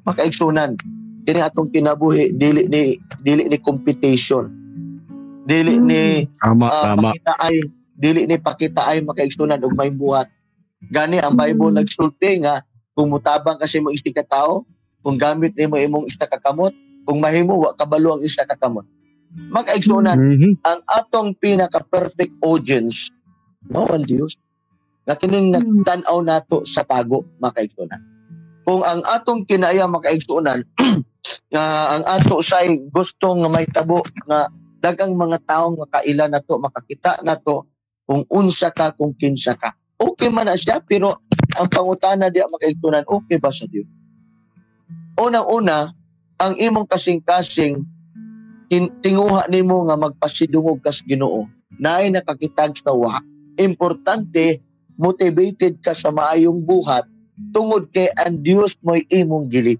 Makaigsunan, kini atong kinabuhi dili ni competition. Dili ni Tama, tama. Pakita ay dili ni pakita ay, makaigsunan, og may buhat. Gani ang Bible nagsulti nga kung mutabang kasi mo isa ka tawo, kung gamit nimo imong isa ka kamot, kung mahimo wa kabalo ang isa ka kamot. Makaigsunan, ang atong pinaka perfect audience mao ang Dios nga kining nagtan-aw nato sa tago, makaigsunan. Kung ang atong kinaya, makaigsunan, nga ang ato say gusto nga may tabo nga daghang mga tawo makaila nato, makakita nato kung unsa ka, kung kinsa ka, okay man na siya. Pero ang pangutana diya, makaigsunan, okay ba sa Dios? Unang-una, ang imong kasing-kasing tinguha nimo nga magpasidungog kas Ginoo naay nakakitag sa wa. Importante motivated ka sa maayong buhat tungod kay ang Dios mo'y imong gilipon.